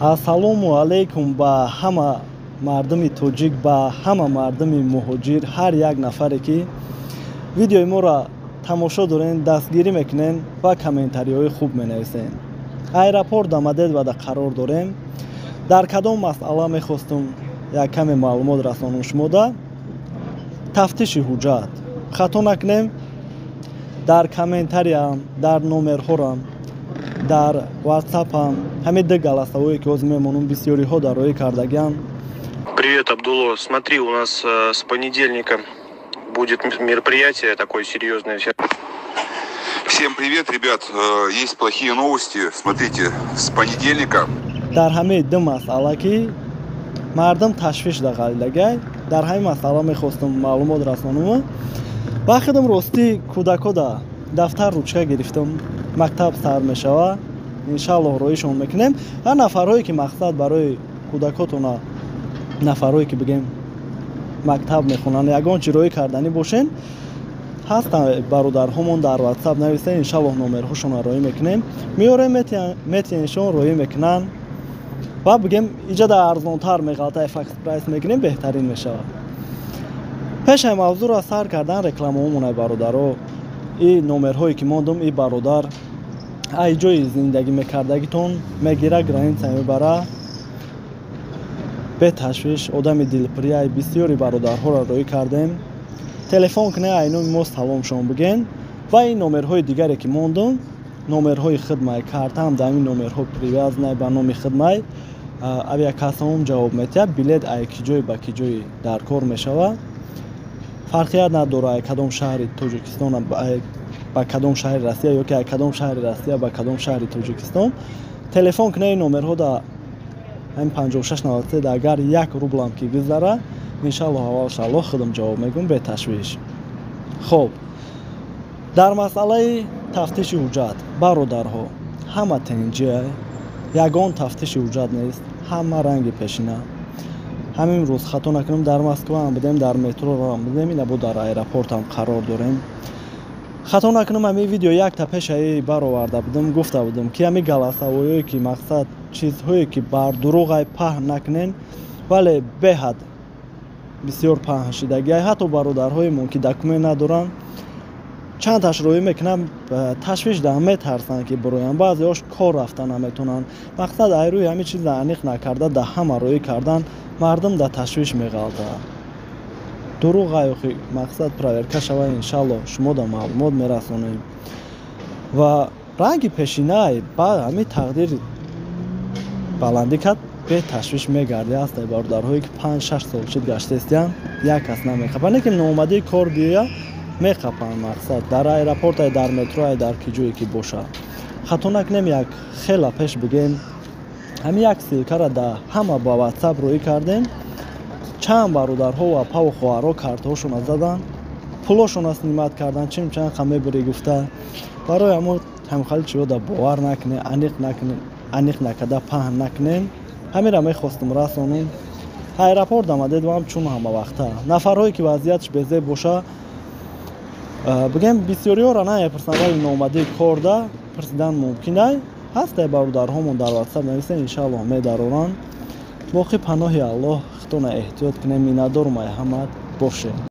Ассалому алайкум ба ҳама мардуми тоҷик, ба ҳама мардуми муҳоҷир, ҳар як нафаре, ки видеои моро тамошо дорен, дастгирӣ мекунен ва комментариҳои хуб менависен. Аэропорт Домодедовода қарор дорем. Дар кадом масъала мехостум як каме маълумот расонум шумода? Тафтиши ҳуҷҷат. Хато накунем, дар комментариям, дар номерҳорам, дар ватсапам ҳамин ду голосовое, ки ҳозир мемонум, бисёриҳо дар роҳӣ кардагиам. Привет, Абдулло. Смотри, у нас с понедельника будет мероприятие такое серьезное. Всем привет, ребят. Есть плохие новости. Смотрите, с понедельника. Дар ҳамаи ду масъала, ки мардум ташвиш дағалидагай, дар ҳамин масъала мехостум маълумот расонум. Ба худам ростӣ кӯдакода дафтар, ручка гирифтам, мактаб сар мешава, иншаллоҳ роҳишон мекунем. Ҳар нафарҳое, ки мақсад барои кӯдакотона, нафарҳое, ки бигем, мактаб мехонанд, ягон чи роҳӣ карданӣ бошен, ҳастанд бародарҳомон, дар ватсап нависен, иншаллоҳ номерҳошонро роҳӣ мекунем, меорем, метиеншон, роҳӣ мекунанд ва бигем, иҷада арзонтар меғалта, фикс прайс мекунем, беҳтарин мешавад. Пешаи мавзӯъро сар кардан, рекламаҳомонай, бародаро. И номерҳое, ки мондум, и бародар ай ҷои зиндагӣ мекардагитон мегира, граница мебара беташвиш, одами дилпурияй. Бисёри бародарҳоро роҳӣ кардем. Телефон кунед, ай номи мо саломшон биген. Ва ин номерҳои дигаре, ки мондум, номерҳои хидмай, картаам дар ҳамин номерҳо привязанный, ба номи хидмай, авиакассаом ҷавоб метиҳад. Билет ай ки ҷой ба ки ҷои дар кор мешава, фарқият надорад, ай кадом шаҳри Тоҷикистон ба кадом шаҳри Россия ё ки ай кадом шаҳри Россия ба кадом шаҳри Тоҷикистон. Телефон кунед, ин номерҳо да, ҳамин 5693, агар як рублам ки гузара, иншаллоҳ, аввал шаллоҳ худам ҷавоб мегӯм беташвиш. Хоб, дар масъалаи тафтиши ҳуҷҷат, бародарҳо, ҳама тенҷия, ягон тафтиши ҳуҷҷат нест, ҳама ранги пешина. Ҳамин рӯз, хато накунем, дар Москваам будем, дар метрорам будем, ина бо дар аэропортам қарор дорем. Хато накунам, ҳамин видео якта пешаи бароварда будам, гуфта будам, ки ҳамин голосовой ое, ки мақсад чизҳое, ки бар дурӯғай, паҳн накунен, вале беҳад бисёр паҳн шидагиай. Ҳатто бародарҳоемон, ки документ надоранд, чандташ роҳӣ мекунанд, ташвиш даҳ, метарсанд, ки бироянд. Баъзеҳош кор рафта наметавонанд. Мақсад, ай рӯи ҳамин чиза аниқ накарда да ҳама роҳӣ кардан, мардум да ташвиш меғалтад. Дурӯғ охи, мақсад, проверка шава, иншаллоҳ шумо да маълумот мерасонем. Ва ранги пешинай ба ҳамин тақдир баландӣ кард, беташвиш мегардӣ. Ҳастай бародарҳое, ки 5-6 сол шид гаштаистиянд, як кас намехапад, не ки номадии кор биёя, меқапанд. Мақсад, дар аэропортай, дар метроай, дар ки ҷое ки боша. Хато накунем, як хела пеш бигем, ҳамин як ссылка ра да ҳама ба ватсап роҳӣ кардем, чанд бародарҳо ва паву хоҳарҳо картаҳошона заданд, пулошона снимать карданд, чим чанд қа мебурӣ гуфта. Барои ҳамон ҳамхали чиҳо да бовар накунем, аниқ накунем, аниқ накарда паҳн накунем. Ҳаминра мехостум расонем. Аэропорт Домодедовам чун ҳамавақта нафарҳое, ки вазъиятш безеб боша, бигем, бисёриҳоро намепурсанд, вале номадии корда пурсидан мумкинай. Ҳастай бародарҳомон, дар ватсап нависен, иншааллоҳ медароранд. Боқӣ паноҳи Аллоҳ, худтона эҳтиёт кунем. Миннатдорум ай ҳамат бошед.